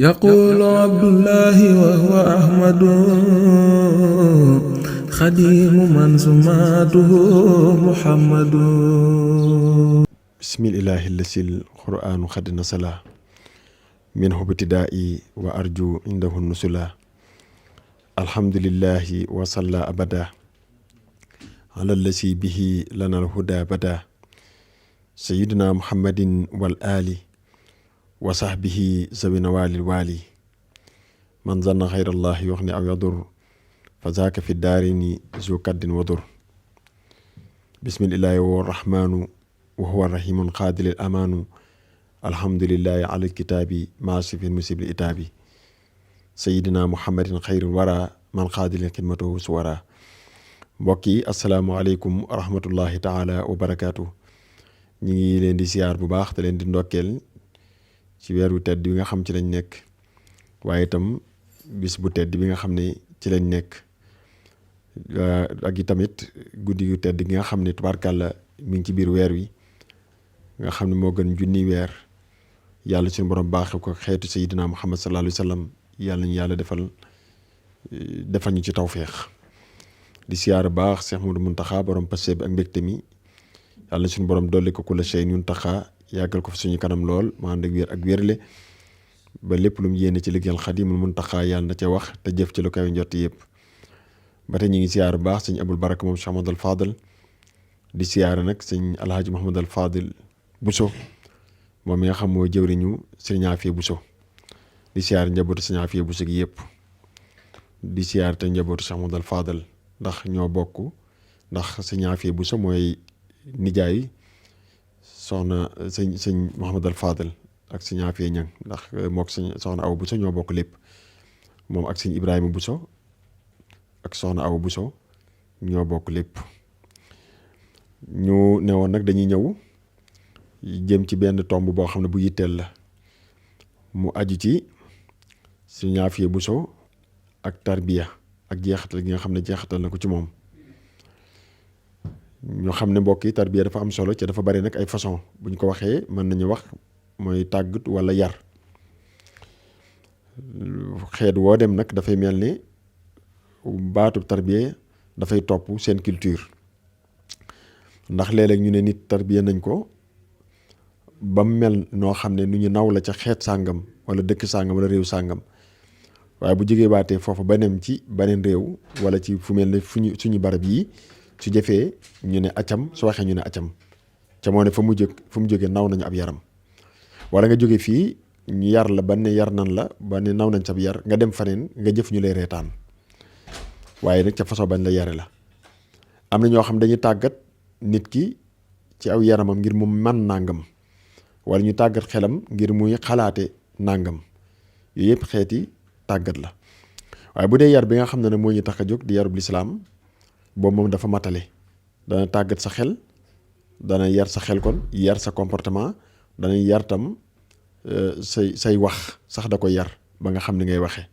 يقول عبد الله وهو أحمد خديم من سماته محمد. بسم الله الذي القرآن قد نزل منه ابتدائي وأرجو عنده النزلا. الحمد لله وصلى أبدا على الذي به لنا الهدى بدا سيدنا محمد والآل وصحبه ذوي النوال الوالي من ظن غير الله يغني أو يضر فذاك في الدارين ذو كد وضر. بسم الله الرحمن وهو الرحيم قادل الأمان. الحمد لله على الكتاب مع سيف المسيب الإتاب سيدنا محمد خير الورى من قادل خدمته سورا. mbokk yi asalaamaaleykum wa rahmatullahi taala wa barakaatu. ñu ngi leen di siyaar bu baax te leen di ndokkeel ci weeru tedd bi nga xam ci lañ nekk, waaye itam bis bu tedd bi nga xam ne ci lañ nekk, ak i tamit guddi yu tedd gi nga xam ne tubaarkàlla mi ngi ci biir weer wi nga xam ne moo gën junni weer. yàlla suñu borom baaxe ko xeetu sayyidina Muhammad sallallahu alayhi wa sallam. yàlla ñu yàlla defal ñu ci tawféex. di siyaar baax Cheikh Modou Mountakha borom passé bi ak mbégte mi, yàlla suñu borom dolli ko kula shay ñun taxaa yàggal ko fi suñu kanam lool ma ànd ak wér ak wérle ba lépp lu mu yéene ci liggéeyal Xaadimul Muntaxa yàlla na ca wax te jëf ci lu koy njott yëpp. ba tey ñu ngi siyaar baax sëñ Abul Baraka moom Cheikh Mahamadal Fadal. di siyaar nag sëñ Alhaji Mahamadal Fadil Bousso moom mi nga xam moo jëwriñu sëñ Afia Bousso. di siyaar njabootu sëñ Afia Bousso gi yëpp. di siyaar te njabootu Cheikh Mahamadal Fadal ndax ñoo bokk, ndax sëñ Afia Bousso mooy nijaay soxna sëñ Mouhamadal Fadal ak sëñ Afia Ñang, ndax mook sëñ soxna Awa Bousso ñoo bokk lépp. moom ak sëñ Ibrahima Bousso ak soxna Awa Bousso ñoo bokk lépp. ñu ne woon nag dañuy ñëw jëm ci benn tomb boo xam ne bu yitteel la, mu aju ci sëñ Afia Bousso ak tarbiya ak jeexatal gi nga xam ne jeexatal na ko ci moom. ñu xam ne mbokk yi tarbiya dafa am solo ci dafa bari nag ay façon. bu ñu ko waxee mën nañu wax mooy tàggat walla yar. xeet woo dem nag dafay mel ni baatu tarbiya dafay topp seen culture, ndax léeg-léeg ñu ne nit tarbiya nañ ko ba mu mel noo xam ne nu ñu naw la ca xeet sàngam walla dëkk sàngam walla réew sàngam, waaye bu jógee baatee foofu ba nem ci beneen réew walla ci fu mel ne suñu barab yi su jëfee ñu ne acam, su waxee ñu ne acam ca moo ne fa mu jógee naw nañu ab yaram. walla nga jóge fii ñu yar la ba ne yar nan la ba ne naw nañ sab yar, nga dem faneen nga jëf ñu lay reetaan, waaye nag ca façon bañ la yare la. am na ñoo xam dañuy tàggat nit ki ci aw yaramam ngir mu man nàngam, walla ñu tàggat xelam ngir muy xalaate nàngam. yooyu yëpp xeeti tàggat la. waaye bu dee yar bi nga xam ne nag moo ñu tax a jóg di yarub lislaam, boobu moom dafa matale. dana tàggat sa xel, dana yar sa xel kon yar sa comportement, dana yar tam say wax sax da koy yar ba nga xam ni ngay waxee.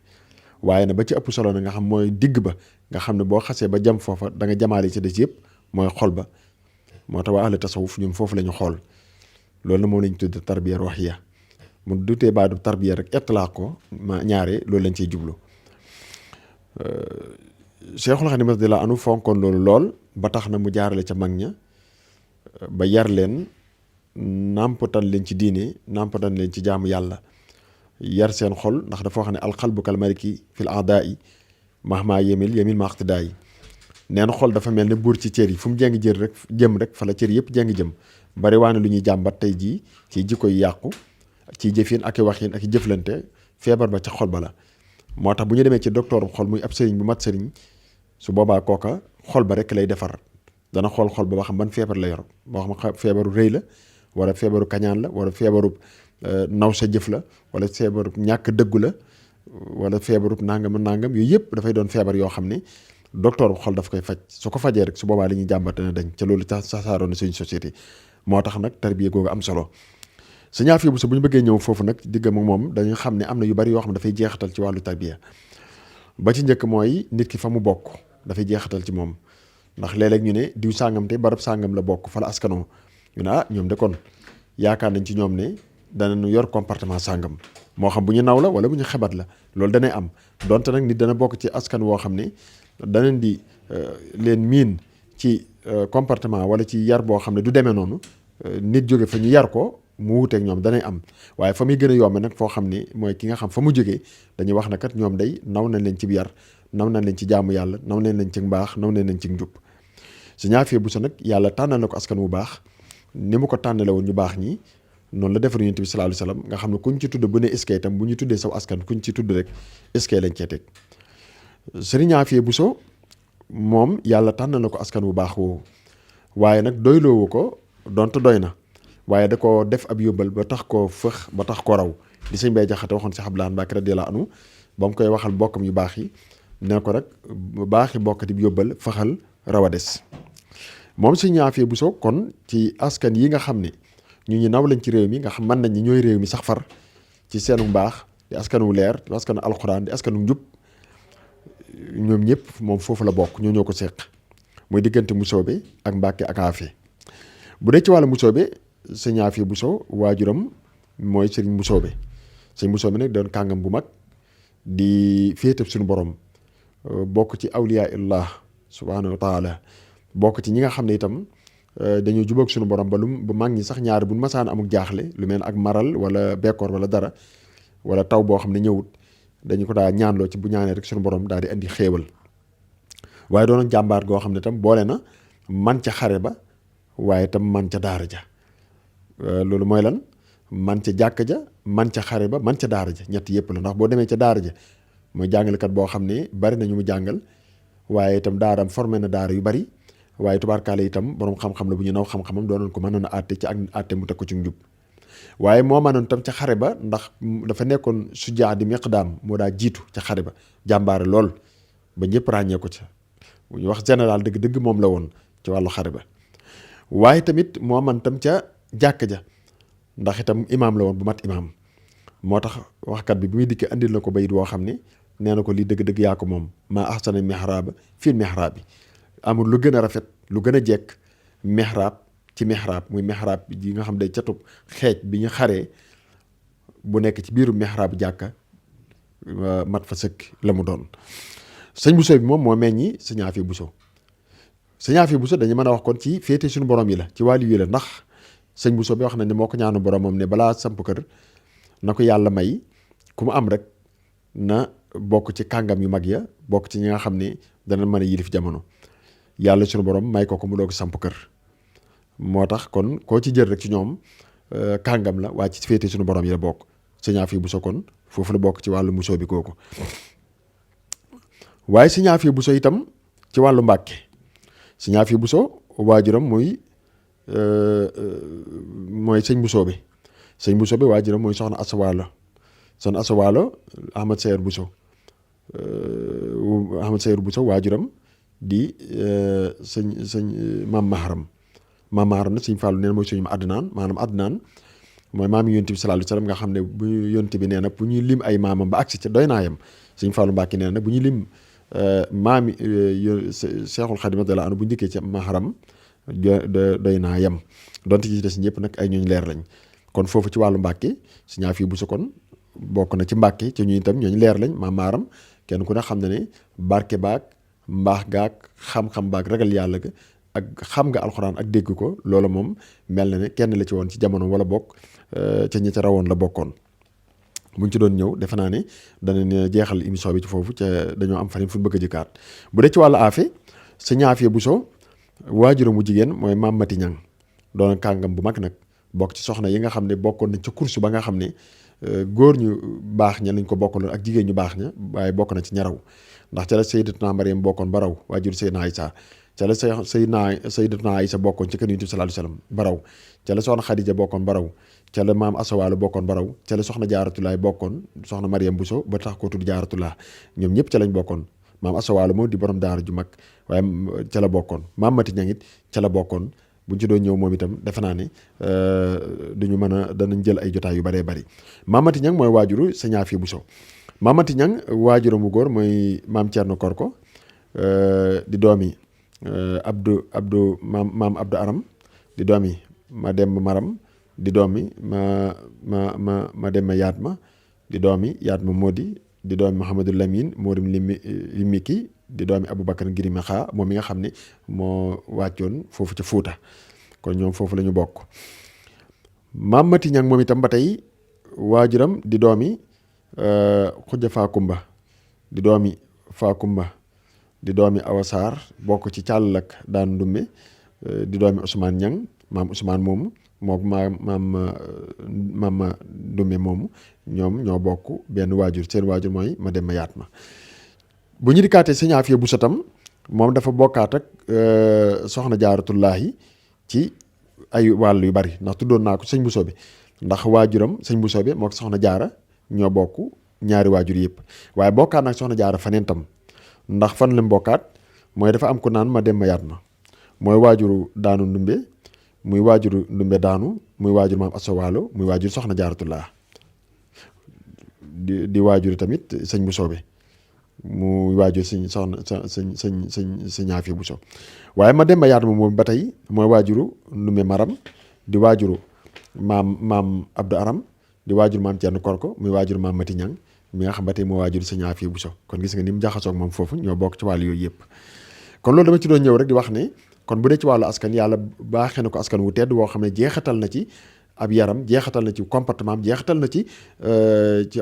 waaye nag ba ci ëpp solo na nga xam mooy digg ba, nga xam ne boo xasee ba jam foofa da nga jamaale ci des yëpp, mooy xol ba. moo tax waa ahlu tasawuf ñun foofu la ñu xool. loolu na moom lañ tudd tarbiya ruhiya. mu dutee baadu tarbiya rek etlaa ko ma ñaare loolu lañ ciy jublu. Cheikhul Khadim radiyallahu anhu fonkoon loolu lool ba tax na mu jaarale ca mag ña ba yar leen, nàmpatal leen ci diine, nàmpatal leen ci jaamu yàlla, yar seen xol, ndax dafa wax ne alxalbu kal maliki fil a'daa'i mahma yemil maqtidaa'i. neen xol dafa mel ne buur ci cër yi, fu mu jeng jër rek jëm rek fa la cër yëpp jeng jëm. bari waane lu ñuy jàmbat tey jii ci jikko yu yàqu, ci jëfin ak i waxin ak i jëflante, feebar ba ca xol ba la. moo tax bu ñu demee ci docteur xol muy ab sëriñ bu mat sëriñ, su boobaa kooka xol ba rek lay defar. dana xool xol ba xam ban feebar la yor, boo xam feebaru rëy la wala feebaru kañaan la wala feebaru naw sa jëf la wala feebaru ñàkk dëggu la wala feebaru nangam yooyu yëpp dafay doon feebar yoo xam ne docteur xol daf koy faj. su ko fajee rek su boobaa li ñuy jàmbat dana dañ ca loolu tasaaroon na suñu société. moo tax nag tarbiya googu am solo. Sëñ Afia Bousso bu ñu bëggee ñëw foofu nag diggam ak moom dañu xam ne am na yu bari yoo xam ne dafay jeexatal ci wàllu tarbiya. ba ci njëkk mooy nit ki fa mu bokk dafay jeexatal ci moom, ndax léeg-léeg ñu ne diw sàngam te barab sàngam la bokk fa la askanoo, ñu ne ñoom de kon yaakaar nañ ci ñoom ne danañu yor comportement sàngam, moo xam bu ñu naw la wala bu ñu xebat la loolu danay am donte nag nit dana bokk ci askan woo xam ne danañ di leen miin ci comportement wala ci yar boo xam ne du demee noonu nit jóge fa ñu yar ko mu wuteeg ñoom danay am waaye fa muy gën a yombe nag foo xam ni mooy ki nga xam fa mu jógee dañuy wax na kat ñoom day naw nañ leen ci yar naw nañ leen ci jaamu yàlla naw nañ leen ci mbaax naw nañ leen ci njub Sëñ Afia Bousso nag yàlla tànnal na ko askan wu baax ni mu ko tànnale woon ñu baax ñi noonu la defar Yonent bi sallallahu alayhi wasallam nga xam ne kuñ ci tudd bu ne eskay itam bu ñu tuddee saw askan kuñ ci tudd rek eskay lañ cee teg Sëriñ Afia Bousso moom yàlla tànnal na ko askan wu baax woowu waaye nag doyloowu ko donte doy na waaye da ko def ab yóbbal ba tax koo fëx ba tax ko raw di sëñ Bay Jaxate waxoon si Abdou Lahad Mbacké radiyallahu anhu ba mu koy waxal bokkam yu baax yi ne ko rek baaxi bokk di yóbbal fëxal raw a des moom Sëñ Afia Bousso kon ci askan yi nga xam ne ñu naw lañ ci réew mi nga xam mën nañ ñi ñooy réew mi sax far ci seenu mbaax di askanu leer di askanu alxuraan di askanu njub ñoom ñëpp moom foofu la bokk ñoo ko seq muy diggante Mbusoobe ak Mbàkke ak Afia bu dee ci wàllu Mbusoobe Sëñ Afia Bousso waajuram mooy Sëriñ Mbusoobe Sëñ Mbusoobe nag doon kàngam bu mag di féetab suñu borom bokk ci awliyaa illah subhaanahu wa taala bokk ci ñi nga xam ne itam dañoo jubóog suñu borom ba bu mag ñi sax ñaari buñ masaan amuk jaaxle lu mel ak maral wala bekkoor wala dara wala taw boo xam ne ñëwut dañu ko daa ñaanloo ci bu ñaanee rek suñu borom daal di andi xéewal waaye doon ak jàmbaar goo xam ne tam boole na man ca xare ba waaye tam man ca daara ja loolu mooy lan man ca jàkka ja man ca xare ba man ca daara ja ñett yëpp la ndax boo demee ca daara ja mooy jàngalekat boo xam ne bari na ñu mu jàngal waaye itam daaram formé na daara yu bari waaye tubaarkaale itam borom xam-xam la bu ñu naw xam-xamam doonoon ko mënoon a àtte ci ak àtte mu teg ko ci njub waaye moo mënoon tam ca xare ba ndax dafa nekkoon sujaa di miqdaam moo daa jiitu ca xare ba jàmbaare lool ba ñëpp ràññee ko ca bu ñu wax général dëgg-dëgg moom la woon ci wàllu xare ba waaye tamit moo man tam ca jàkka ja ndax itam imaam la woon bu mat imaam moo tax waxkat bi muy dikkee andil na ko bayit woo xam ne nee na ko lii dëgg-dëgg yaa ko moom maa ahsana mihraaba fii mihraab bi amul lu gën a rafet lu gën a jekk mihraab ci mihraab muy mihraab yi nga xam day catub xeej bi ñu xaree bu nekk ci biiru mihraab jàkka mat fa sëkk la mu doon Sëñ Bousso bi moom moo meññi Sëñ Afia Bousso Sëñ Afia Bousso dañu mën a wax kon ci féete suñu borom yi la ci wàllu yi la ndax Sëñ Bousso bi wax nañ ne moo ko ñaanu boromam ne balaa samp kër na ko yàlla may ku mu am rek na bokk ci kàngam yu mag ya bokk ci ñi nga xam ne dana mën a yilif jamono yàlla suñu borom may ko mu doog samp kër moo tax kon koo ci jël rek ci ñoom kàngam la waaye ci féete suñu borom yi la bokk Sëñ Afia Bousso kon foofu la bokk ci wàllu Bousso bi kooku waaye Sëñ Afia Bousso itam ci wàllu Mbàkke Sëñ Afia Bousso waajuram mooy Sëñ Bousso bi Sëñ Bousso bi waajuram mooy soxna Asawaalo soxna Asawaalo Ahmad Sayer Bousso waajuram di sëñ maam Maharam na sëñ Fàllu nee na mooy suñu Adnaan maanaam Adnaan mooy maam Yonent bi sallallahu alayhi wasallam nga xam ne bu Yonent bi nee na bu ñuy lim ay maamam ba agsi ca doy naa yem sëñ Fàllu Mbàkke nee na bu ñuy lim maami Seexul Xadiim radiyallaahu anhu bu ñu dikkee ca Maharam doy naa yem donte ci des ñëpp nag ay ñooñ leer lañ kon foofu ci wàllu Mbàkke Sëñ Afia Bousso kon bokk na ci Mbàkke ci ñu itam ñooñ leer lañ maam Maharam kenn ku ne xam na ne barke baag mbaax gaag xam-xam baag ragal yàlla ga ak xam nga alxuraan ak dégg ko loolu moom mel na ne kenn la ci woon ci jamono wala bokk ca ñi ca rawoon la bokkoon buñ ci doon ñëw defe naa ne danañ jeexal émission bi ci foofu ca dañoo am faneen fu bëgg a jëkkaat bu dee ci wàllu Afia Sëñ Afia Bousso waajuram bu jigéen mooy Maam Mati Ñang doon kàngam bu mag nag bokk ci soxna yi nga xam ne bokkoon nañ ca course ba nga xam ne góor ñu baax ña lañ ko bokkaloon ak jigéen ñu baax ña waaye bokk na ci ña raw ndax ca la Sayyidatuna Maryam bokkoon ba raw waajur Seydina Isa ca la Sayyidatuna Isa bokkoon ci kër Yonent bi sallallahu alayhi wasallam ba raw ca la soxna Xadija bokkoon ba raw ca la maam Asawaalo bokkoon ba raw ca la soxna Jaaratulaay bokkoon soxna Maryam Bousso ba tax ko tudd Jaaratulaa ñoom ñëpp ca lañ bokkoon maam Asawaalo moo di borom daara ju mag waaye ca la bokkoon maam Mati Ñang it ca la bokkoon buñ ci doon ñëw moom itam defe naa ne duñu mën a danañ jël ay jotaay yu bëree bëri maam Mati Ñang mooy waajuru Sëñ Afia Bousso maam Mati Ñang waajuram bu góor mooy maam Thierno Korko di doomi maam Abdou Aram di doomi ma dem Maram di doomi ma dem Yaatma di doomi Yaatma Modi di doomi Mouhamadou Lamine Morim Limiki di doomi Aboubacar Ngirima Xaa moom mi nga xam ne moo wàccoon foofu ca Fuuta kon ñoom foofu la ñu bokk. Maam Mati Ñang moom itam ba tey waajuram di doomi Xujja Faakumba di doomi Faakumba di doomi Awa Sarr bokk ci càll ak daan Ndumbe di doomi Ousmane Ñang maam Ousmane moomu mook maam Ndumbe moomu ñoom ñoo bokk benn waajur seen waajur mooy Mademba Yaatma. bu ñu dikkaatee Sëñ Afiya Buso tam moom dafa bokkaat ak soxna Jaaratullaahi ci ay wàll yu bari ndax tuddoon naa ko sëñ Buso bi ndax waajuram sëñ Buso bi mook soxna Jaara ñoo bokk ñaari waajur yëpp waaye bokkaat nag soxna Jaara faneen tam ndax fan la mbokkaat mooy dafa am ku naan Mademba Yaatma mooy waajuru daanu Ndumbe muy waajuru Ndumbe daanu muy waajur maam Asta Waalo muy waajur soxna Jaaratullah di waajur tamit sëñ Buso bi muy waajur sëñ Afiya Buso waaye Mademba Yaatma moom ba tey mooy waajuru Ndumbe Maram di waajuru maam Abdou Aram di waajur maam Cerno Korko muy waajur maam Mati Ñang mi nga xam ba tey moo waajur Sëñ Afiya Buso kon gis nga ni mu jaxasoo ak moom foofu ñoo bokk ci wàllu yooyu yëpp. kon loolu dama ci doon ñëw rek di wax ne kon bu dee ci wàllu askan yàlla baaxee na ko askan wu tedd woo xam ne jeexatal na ci ab yaram jeexatal na ci comportement am jeexatal na ci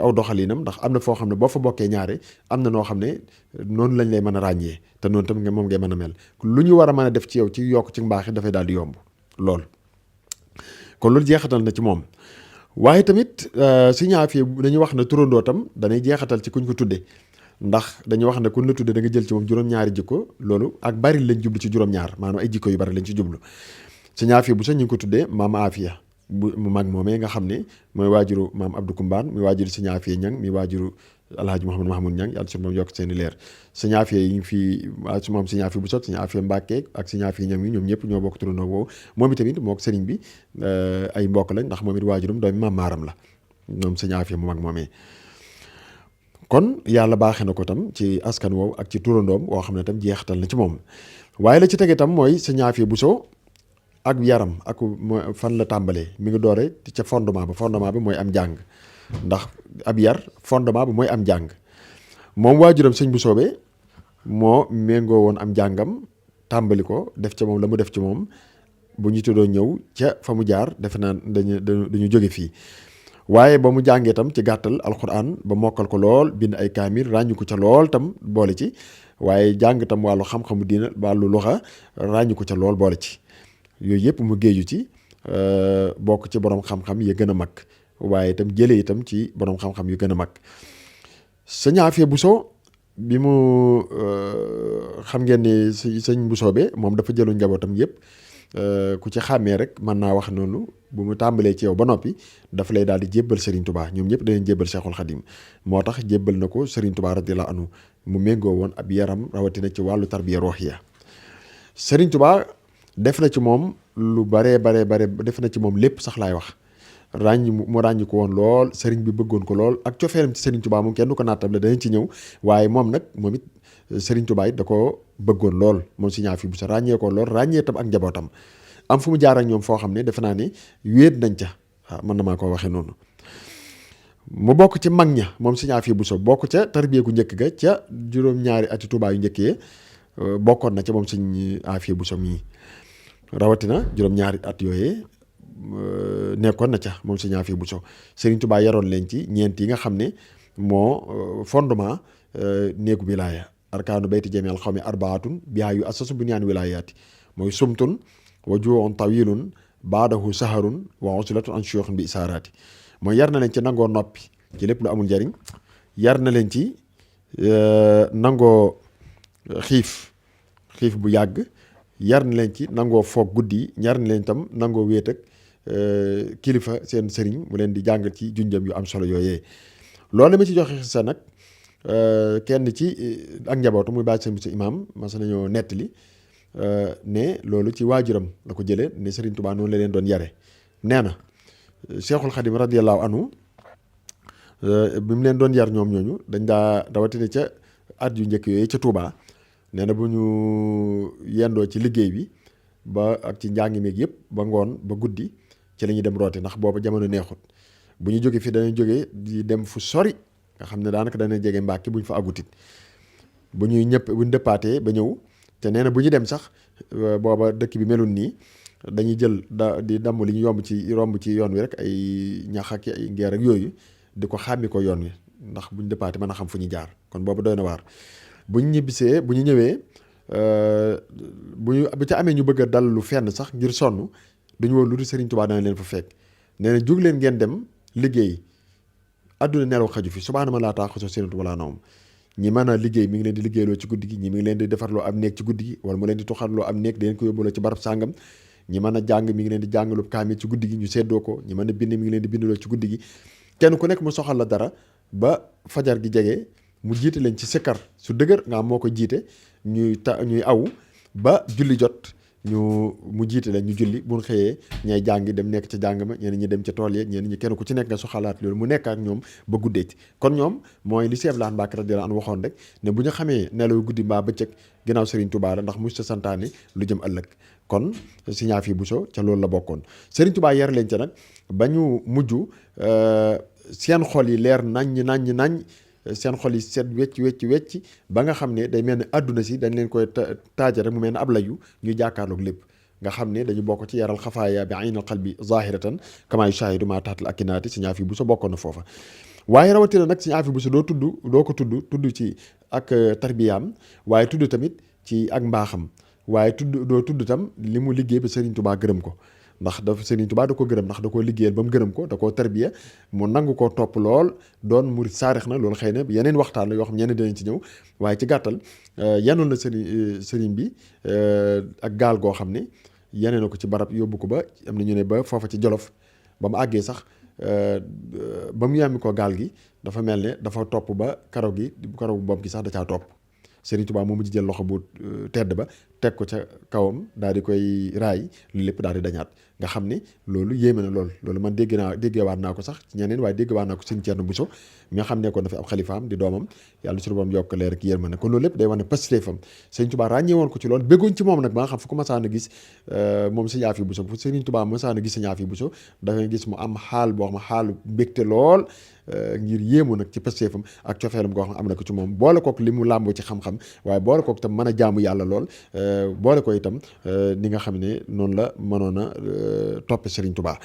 aw doxalinam ndax am na foo xam ne boo fa bokkee ñaare am na noo xam ne noonu lañ lay mën a ràññee te noonu tam moom ngay mën a mel lu ñu war a mën a def ci yow ci yokk ci mbaax dafay daal di yomb lool. kon loolu jeexatal na ci moom waaye tamit Sëñ Afiya dañuy wax ne turandoo tam danay jeexatal ci kuñ ko tudde ndax dañuy wax ne kuñ la tudde da nga jël ci moom juróom-ñaari jikko loolu ak bari lañ jublu ci juróom-ñaar maanaam ay jikko yu bari lañ ci jublu. Sëñ Afiya Buso ñu ngi ko tuddee maam Afiya bu mu mag moomee nga xam ne mooy waajuru maam Abdou Kumbaan mi waajuru Sëñ Afiya Ñang mi waajuru Alhaaji Mouhamadou Mahamoud Ñang yàlla su moom yokk seeni leer. Sëñ Afiya yi ngi fii su moom Sëñ Afiya Buso Sëñ Afiya Mbàkke ak Sëñ Afiya Ñang yi ñoom ñëpp ñoo bokk turandoo woowu moom itamit moo ko sëriñ bi ay mbokk lañ ndax moom it waajuram doomi maam Maaram la ñoom Sëñ Afiya mu mag moomee. kon yàlla baaxee na ko tam ci askan woowu ak ci turandoom woo xam ne tam jeexatal na ci moom waaye la ci tege tam mooy Sëñ Afiya Buso ak yaram ak fan la tàmbalee mi ngi doore ca fondement bi mooy am njàng ndax ab yar fondement bi mooy am njàng moom waajuram sëñ Buso be moo méngoo woon am njàngam tàmbali ko def ca moom la mu def ci moom bu ñu tuddoo ñëw ca fa mu jaar defe naa dañu jóge fii waaye ba mu jàngee tam ci gàttal alxuraan ba mokkal ko lool bind ay kaamir ràññu ko ca lool tam boole ci waaye jàng tam wàllu xam-xamu diina wàllu luxa ràññu ko ca lool boole ci yooyu yëpp mu géeju ci bokk ci borom xam-xam yi gën a mag waaye itam jëlee itam ci borom xam-xam yu gën a mag. Sëñ Afiya Buso bi mu xam ngeen ni sëñ Buso be moom dafa jëlu njabootam yëpp ku ci xàmmee rek mën naa wax noonu bu mu tàmbalee ci yow ba noppi dafa lay daal di jébbal Serigne Touba ñoom ñëpp dañu jébbal Cheikhul Khadim moo tax jébbal na ko Serigne Touba radiyallahu anhu mu méngoo woon ab yaram rawatina ci wàllu tarbiya ruuhiya. Serigne Touba def na ci moom lu bare def na ci moom lépp sax laay wax mu ràññi ko woon lool sëriñ bi bëggoon ko lool ak cofeelam ci Serigne Touba moom kenn du ko naatable danañ ci ñëw waaye moom nag moom it Serigne Touba it da ko bëggoon lool moom Sëñ Afiya Buso ràññee ko lool ràññee tam ak njabootam am fu mu jaar ak ñoom foo xam ne defe naa ne wéet nañ ca waaw mën na maa ko waxee noonu mu bokk ci mag ña moom Sëñ Afiya Buso bokk ca tarbiya gu njëkk ga ca juróom-ñaari ati Touba yu njëkk yee bokkoon na ca moom Sëñ Afiya Buso mii rawatina juróom-ñaari at yooyee nekkoon na ca moom Sëñ Afiya Buso Serigne Touba yaroon leen ci ñeent yi nga xam ne moo fondement néegu wilaaya arkaanu bayti jamil xawmi arbaatun bihaa yu assasu bunyaan wilaayaati mooy sumtun wa juun tawilun baadahu saharun wa uslatun an shuyuxin bi isaaraati mooy yar na leen ci nangoo noppi ci lépp lu amul njariñ yar na leen ci nangoo xiif bu yàgg yar na leen ci nangoo foog guddi yi yar na leen tam nangoo wéet ak kilifa seen sëriñ mu leen di jàngal ci junjam yu am solo yooyee loolu ma ci joxe sa nag kenn ci ak njabootu muy bàyyi seen imaam mas nañoo nettali ne loolu ci waajuram la ko jëlee ne Serigne Touba noonu la leen doon yare nee na Cheikhul Khadim radiyallahu anhu bi mu leen doon yar ñoom ñooñu dañ daa rawatina ca at yu njëkk yooyu ca Touba nee na bu ñu yendoo ci liggéey bi ba ak ci njàng meeg yëpp ba ngoon ba guddi ci la ñuy dem roote ndax booba jamono neexut bu ñu jógee fii danañ jógee di dem fu sori nga xam ne daanaka dana jege Mbàkke bu ñu fa agutit bu ñuy bu ñu dëppaatee ba ñëw te nee na bu ñu dem sax booba dëkk bi melul nii dañuy jël di damm li ñu romb ci yoon wi rek ay ñax ak ay ngeer ak yooyu di ko xàmmi ko yoon wi ndax bu ñu dëppaatee mën a xam fu ñu jaar kon boobu doy na waar bu ñu ñëwee bu ca amee ñu bëgg a dal lu fenn sax ngir sonn duñu woon lu dul Serigne Touba dana leen fa fekk nee na jóg leen ngeen dem liggéey adduna nelaw xaju fi subhaana man laa taaxuzu sinatun wala nawm ñi mën a liggéey mi ngi leen di liggéeyloo ci guddi gi ñi mi ngi leen di defarloo am néeg ci guddi gi wala mu leen di tuxarloo am néeg di leen ko yóbbuloo ci barab sàngam ñi mën a jàng mi ngi leen di jàngaloo kaamil ci guddi gi ñu seddoo ko ñi mën a bind mi ngi leen di bindaloo ci guddi gi kenn ku nekk mu soxal la dara ba fajar gi jege mu jiite leen ci sikkar su dëgër nga am moo ko jiite ñuy aw ba julli jot mu jiite leen ñu julli bu ñu xëyee ñay jàngi dem nekk ca jàng ma ñenn ñi dem ca tool yi ñenn ñi kenn ku ci nekk nga soxalaat loolu mu nekk ak ñoom ba guddee ci kon ñoom mooy li Cheikh Abdoul Ahad Mbacké radiyallahu anhu waxoon rek ne bu ñu xamee nelaw guddi mbaa bëccëg ginnaaw Serigne Touba la ndax musta santaane lu jëm ëllëg kon Serigne Afia Bousso ca loolu la bokkoon Serigne Touba yar leen ca nag ba ñu mujj seen xol yi leer naññ seen xol yi set wecc ba nga xam ne day mel ne àdduna si dañ leen koy taaja rek mu mel ne ab layu ñu jàkkaarloog lépp nga xam ne dañu bokk ci yaral xafaaya bi aynal qalbi zahiratan kama yushahidu ma tahtal akinaati Serigne Afia Bousso bokkoon na foofa waaye rawatina nag Serigne Afia Bousso doo ko tudd ci ak tarbiyaam waaye tudd tamit ci ak mbaaxam waaye doo tudd tam li mu liggéey ba Serigne Touba gërëm ko ndax Serigne Touba da ko gërëm ndax da koo liggéeyal ba mu gërëm ko da koo tarbiya mu nangu koo topp lool doon murit saarix na loolu xëy na yeneen waxtaan la yoo xam ñeneen dinañ ci ñëw waaye ci gàttal yanoon na Serigne bi ak gaal goo xam ne yeneen na ko ci barab yóbbu ko ba am na ñu ne ba foofa ci Jolof ba mu àggee sax ba mu yàmmi ko gaal gi dafa mel ne dafa topp ba karaw bopp gi sax da caa topp Serigne Touba moom mu jël loxo bu tedd ba teg ko ca kawam daal di koy raay lu lépp daal di dañaat nga xam ne loolu yéeme na loolu man déggewaat naa ko sax ci ñeneen waaye déggewaat naa ko Serigne Thierno Bousso mi nga xam ne kon dafa ab xalifaam di doomam yàlla suñu borom yokk leer ak yërmande kon loolu lépp day wane pastéefam Serigne Touba ràññee woon ko ci loolu béggoon ci moom nag ba nga xam fu ko masaan a gis moom Serigne Afia Bousso fu Serigne Touba masaan a gis Serigne Afia Bousso dafay gis mu am xaal boo xam ne xaalu mbégte lool ngir yéemu nag ci pastéefam ak cofeelam goo xam ne am na ko ci moom boole kook li mu làmboo ci xam-xam waaye boole kook itam mën a jaamu yàlla lool boole ko itam ni nga xam ne noonu la mënoon a toppe Serigne Touba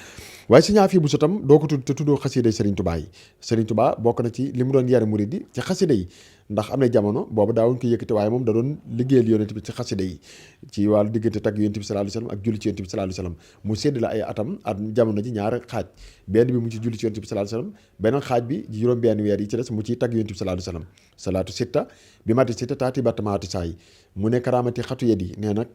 waaye Serigne Afia Bousso tam doo ko tudd te tuddoo xasida yi Serigne Touba yi Serigne Touba bokk na ci li mu doon yare murid yi ci xasida yi ndax am na jamono boobu daawuñ ko yëkkati waaye moom da doon liggéeyal yonent bi ci xasida yi ci wàllu diggante tagg yonent bi sallallahu alayhi wasallam ak julli ci yonent bi sallallahu alayhi wasallam mu sédd la ay atam at jamono ji ñaari xaaj benn bi mu ci julli ci yonent bi sallallahu alayhi wasallam beneen xaaj bi juróom benn weer yi ci des mu ciy tagg yonent bi sallallahu alayhi wasallam salaatu sitta bi mati sitta taati battamaati saa yi mu ne karaamati xatu yet yi nee nag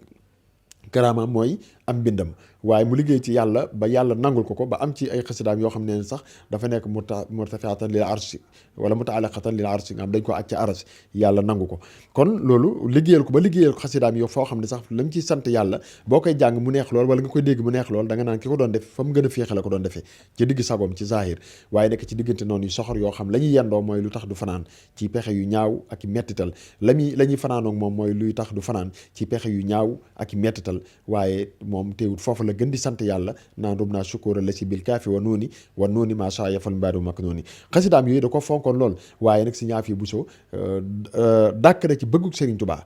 karaamaam mooy am mbindam waaye mu liggéey ci yàlla ba yàlla nangul ko ba am ci ay xasidaam yoo xam ne sax dafa nekk murtafiatan lil arshi wala mutaalaqatan lil arshi nga xam dañ ko aj ci aras yàlla nangu ko kon loolu liggéeyal ko ba liggéeyal ko xasidaam yoo foo xam ne sax lañ ciy sant yàlla boo koy jàng mu neex lool wala nga koy dégg mu neex lool da nga naan ki ko doon def fa mu gën a féexe la ko doon defee ci digg sagoom ci zahir waaye nekk ci diggante noonu yu soxor yoo xam la ñuy yendoo mooy lu tax du fanaan ci pexe yu ñaaw ak i mettital la ñuy fanaanoog moom mooy luy tax du fanaan ci pexe yu ñaaw ak i mettital waaye moom teewut foofu la gën di sant yàlla naan rum naa sukóora la si bil kaafi wa nooni maa saa yafal mbaadu mak nooni xasidaam yooyu da ko fonkoon lool waaye nag Serigne Afia Bousso dàkk na ci bëggug Serigne Touba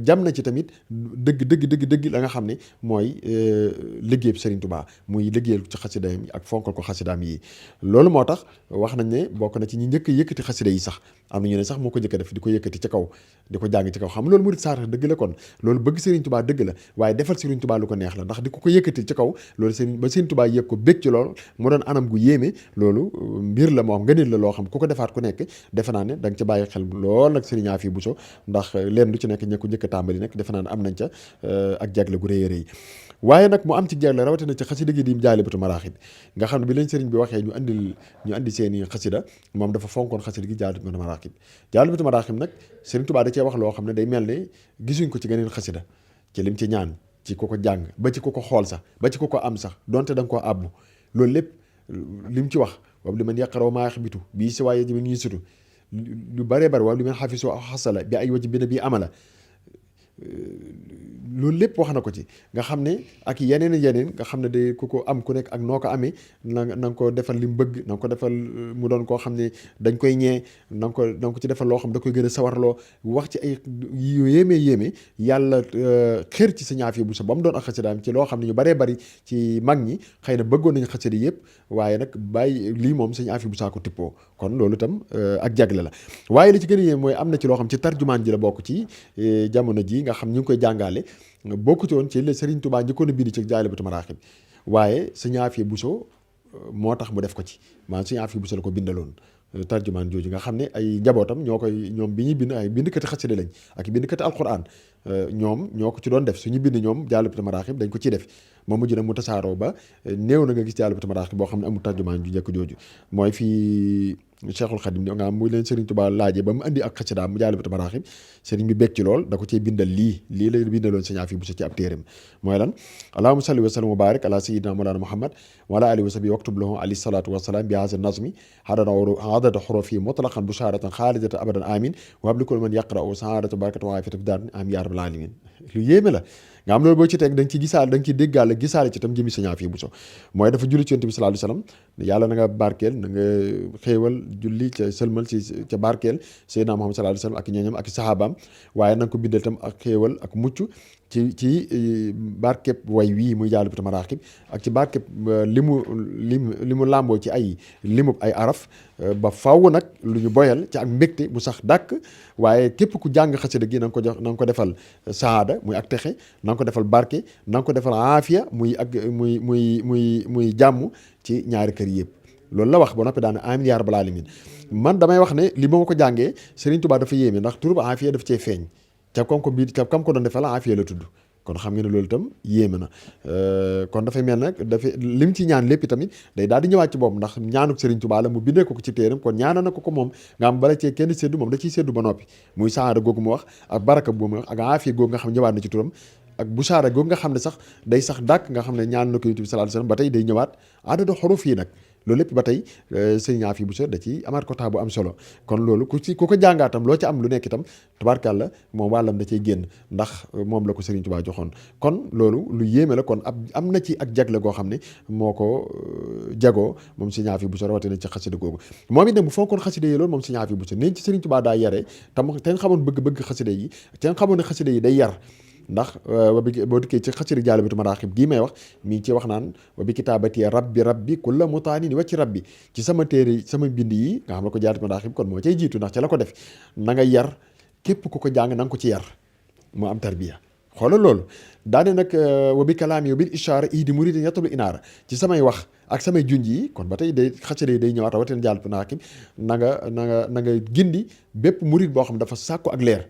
jam na ci tamit dëgg la nga xam ne mooy liggéeyub Serigne Touba muy liggéeyal ci xasidaam yi ak fonkal ko xasidaam yi loolu moo tax wax nañ ne bokk na ci ñi njëkk yëkkati xasida yi sax am na ñu ne sax moo ko njëkk def di ko yëkkati ci kaw di ko jàng ci kaw xam loolu murid saar dëgg la kon loolu bëgg Serigne Touba dëgg la waaye defal Serigne Touba lu ko neex la ndax di ko yëkkati ci kaw loolu Serigne Touba yëg ko bég ci lool mu doon anam gu yéeme loolu mbir la moo xam ngëneel la loo xam ku ko defaat ku nekk defe naa ne da nga ca bàyyi xel lool nag Serigne Afia Bousso ndax leen lu ci nekk ña ko njëkk a tàmbali nag defe naa ne am nañ ca ak jagle gu rëy a rëy waaye nag mu am ci jagle rawatina ci xasida gi di Jaalibatu Maraaxib nga xam ne bi leen Serigne bi waxee ñu andi seeni xasida moom dafa fonkoon xasida gi Jaalibatu Maraaxib Jaalibatu Maraaxib nag Serigne Touba da cee wax loo xam ne day mel ne gisuñ ko ci geneen xasida ci lim ci ñaan ci ko jàng ba ci ko xool sax ba ci ko am sax donte da nga koo àbbu loolu lépp lim ci wax wab li man yaqaraw maa yaxbitu bii si waaye ji ñuy sutu lu bëree bëri wab li man xafisu xasala bi ay waji bi na bii amala loolu lépp wax na ko ci nga xam ne ak yeneen nga xam ne de ku ko am ku nekk ak noo ko amee na nga ko defal li mu bëgg na nga ko defal mu doon koo xam ne dañ koy ñee na nga ko ci defal loo xam da koy gën a sawarloo wax ci ay yu yéeme yàlla xër ci Sëñ Afiya Buso ba mu doon ak xasidaam ci loo xam ne ñu baree bari ci mag ñi xëy na bëggoon nañu xasida yëpp waaye nag bàyyi lii moom Sëñ Afiya Buso ko tippoo kon loolu itam ak jagle la waaye li ci gën a yéem mooy am na ci loo xam ci tarjumaan ji la bokk ci jamono ji nga xam ñu ngi koy jàngale bokku ci woon ci la Serigne Touba njëkkoon a bind ci Jaalibatul Maraaxib waaye Sëñ Afiya Buso moo tax mu def ko ci maanaam Sëñ Afiya Buso la ko bindaloon tarjumaan jooju nga xam ne ay njabootam ñoom bi ñuy bind ay bindkati xasida lañ ak bindkati alquran ñoom ñoo ko ci doon def suñu bind ñoom Jaalibatul Maraaxib dañ ko ciy def moom mujj nag mu tasaaroo ba néew na nga gis Jaalibatul Maraaxib boo xam ne amul tarjumaan ju njëkk jooju mooy fii Cheikhul Khadim nga xam muy leen Serigne Touba laajee ba mu andi ak xasidaam mu Jaalibatul Maraaxib Serigne bi bég ci lool da ko cee bindal lii la bindaloon Sëñ Afiya Buso ci ab téeréem mooy lan allahumma salli wa sallim wa barik ala sayyidina mawlana muhammad wa ala alihi wa sahbihi waktub lahu alayhi salatu wassalam bi hadha nazmi adada hurufi mutlaqan busharatan khalidatan abadan amin wa habli kulli man yaqra'u sa'adatu barakatu wa afiyatu fi daarin amin ya rabbal alamin lu yéeme la nga am loolu boo ci teg da nga ci gisaale da nga ci déggaale gisaale ci tam jëmi Sëñ Afiya Buso mooy dafa julli ci Yonent bi sallallahu alayhi wasallam yàlla na nga barkeel na nga xéewal julli ca sëlmal ci ca barkeel Seydina Muhammad sallallahu alayhi wasallam ak ñooñam ak sahabaam waaye na nga ko bindal tam ak xéewal ak mucc ci barkeb way wii muy Jaalibatul Maraaxib ak ci barkeb li mu làmboo ci ay limub ay araf ba faw nag lu ñu boyal ci ak mbégte bu sax dàkk waaye képp ku jàng xasida gi na nga ko jox na nga ko defal saada muy ak texe na nga ko defal barke na nga ko defal aafiya muy jàmm ci ñaari kër yëpp loolu la wax ba noppi daane amiin yaa rabbal aalamiin man damay wax ne li ba ma ko jàngee Serigne Touba dafa yéeme ndax tur ba aafiya daf cee feeñ ca kam ko doon defal aafiya la tudd kon xam nga ne loolu itam yéeme na kon dafay mel nag lim ci ñaan lépp tamit day daal di ñëwaat ci boobu ndax ñaanuk Serigne Touba la mu bindee ko ci téeram kon ñaana na ko moom nga am bala cee kenn séddu moom da ciy séddu ba noppi muy saada googu mu wax ak baraka boobu mu wax ak aafiya googu nga xam ñëwaat na ci turam ak busaara googu nga xam ne sax day sax dàkk nga xam ne ñaan na ko Yonent bi sallallahu alayhi wasallam ba tey day ñëwaat adada xuruf yi nag loolu lépp ba tey Sëñ Afiya Buso da ci amaat ko taa bu am solo kon loolu ku ko jàngaatam loo ci am lu nekk itam tubaarkàlla moom wàllam da cey génn ndax moom la ko Serigne Touba joxoon kon loolu lu yéeme la kon am na ci ak jagle goo xam ne moo ko jagoo moom Sëñ Afiya Buso rawatina ci xasida googu moom it nag bu fonkoon xasida yi loolu moom Sëñ Afiya Buso nañ ci Serigne Touba daa yare tam te nga xamoon bëgg xasida yi te nga xamoon ne xasida yi day yar ndax boo dikkee ci xasida Jaalibatul Maraaxib gii may wax mi ngi ci wax naan wa bi kitaabati rabbi kulla mutaanin wa ci rabbi ci sama téere sama bind yi nga xam ne ko Jaalibatul Maraaxib kon moo cay jiitu ndax ca la ko def na nga yar képp ku ko jàng na nga ko ci yar moo am tarbiya xoolal loolu daane nag wa bi kalaami wa bil ishaara ihdi muridin yatablu inaara ci samay wax ak samay junj yi kon ba tey day xasida yi day ñëwaat rawatina Jaalibatul Maraaxib na nga gindi bépp murid boo xam ne dafa sàkku ak leer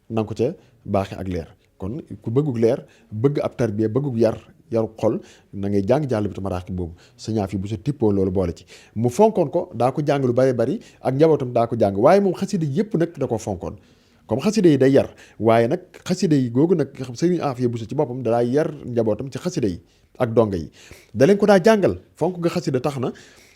na nga ko ca baaxe ak leer kon ku bëggug leer bëgg ab tarbiya bëggug yaru xol na ngay jàng Jaalibatul Maraaxib boobu Sëñ Afiya Buso tippoo loolu boole ci mu fonkoon ko daa ko jàng lu bari ak njabootam daa ko jàng waaye moom xasida yëpp nag da ko fonkoon comme xasida yi day yar waaye nag xasida yi googu nag Sëñ Afiya Buso ci boppam daa yar njabootam ci xasida yi ak donga yi da leen ko daa jàngal fonk nga xasida tax na